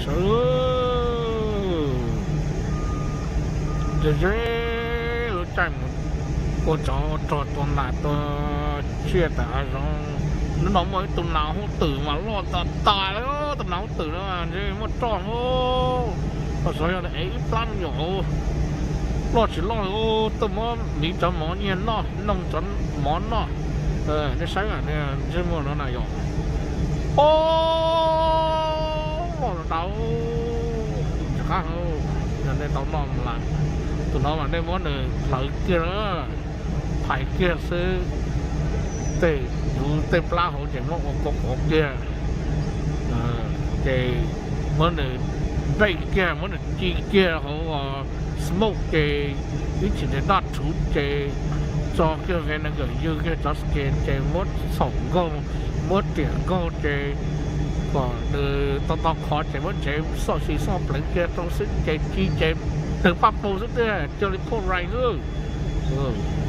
Sawv ze ze lub caij mus ua tsov rog tua nas tua tsiaj tawm hav zoov. Hnub no muaj ib tug nas hob twm mas loj tas tas li, tus nas hob twm no ntshe muaj roj os. Los xyov yog ev ib plab me nyuam loj tsis loj li, tuaj muab miv cov mov nyiag noj, noog cov mov noj. Nej saib ntsej muag no na yog, o, loj tau, rov qab, yog nej tau noj lawm, tus no mas nej muab nws hlawv kiag, phais kiag xwb, tej yuv tej plab hauv ces muab ua kua qov kiag, ces muab nws npej kiag, muab nws ci kiag hauv smoke ces ib chim nws noj rhuv ces tso kiag vinegar ywg kiag cov skin ces muab txhaum nkaug, muab riam nkaug ces kom nws tau tau qhov ces muab tsev xoj xis xoj pleev kiag rau xwb ces ci ces tawg paj pug xwb tiag, cia li phuj rais xwb.